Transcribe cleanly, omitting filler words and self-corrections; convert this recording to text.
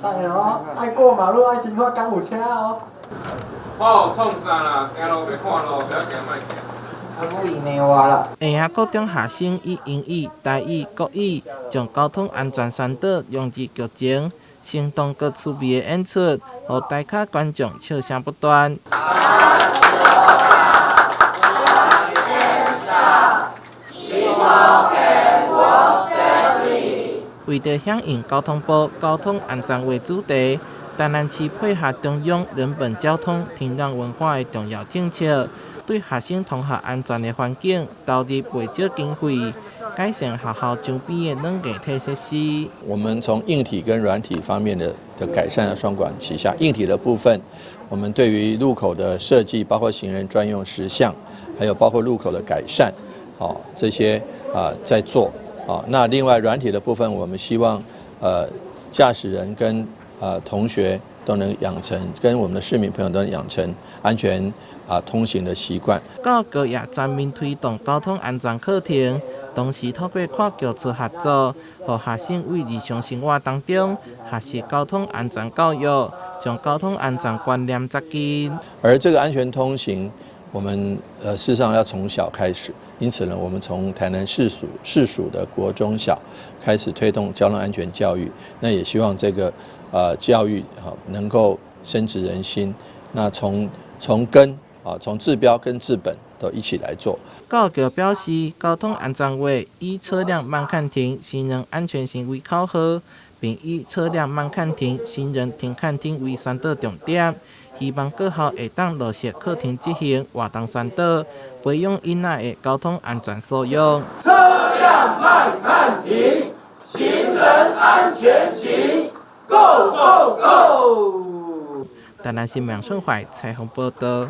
等下哦，愛過馬路愛先看敢有車哦。好，創啥啦？行路袂看路，袂曉行莫行。阿母伊罵我啦。下下國中學生以英語、台語、國語，將交通安全宣導融入劇情，生動閣趣味的演出，予台下觀眾笑聲不斷。為著響應交通部交通安全月主題，台南市配合中央人本交通、停讓文化的重要政策，對學生通學安全的環境投入袂少經費，改善學校周邊的軟硬體設施。我們從硬體跟軟體方面的改善要雙管齊下。硬體的部分，我們對於路口的設計，包括行人專用時相，還有包括路口的改善，哦，這些啊在做。啊，那另外軟體的部分，我們希望駕駛人跟同學都能養成，跟我們的市民朋友都能養成安全通行的習慣。教育局也全面推動交通安全課程，同時透過跨局處合作，予學生為日常生活當中學習交通安全教育，將交通安全觀念扎根。而這個安全通行，我們事實上要從小開始，因此呢，我們從台南市屬的國中小開始推動交通安全教育，那也希望這個教育能夠深植人心。那從根啊，從治標跟治本都一起來做。教育局表示，交通安全月以車輛慢看停、行人安全行為口號，並以車輛慢看停、行人停看聽為宣導重點。希望各校會當落實課程執行、活動宣導，培養囡仔的交通安全素養。車輛慢看停，行人安全行，Go Go Go！台南新聞順懷採訪報道。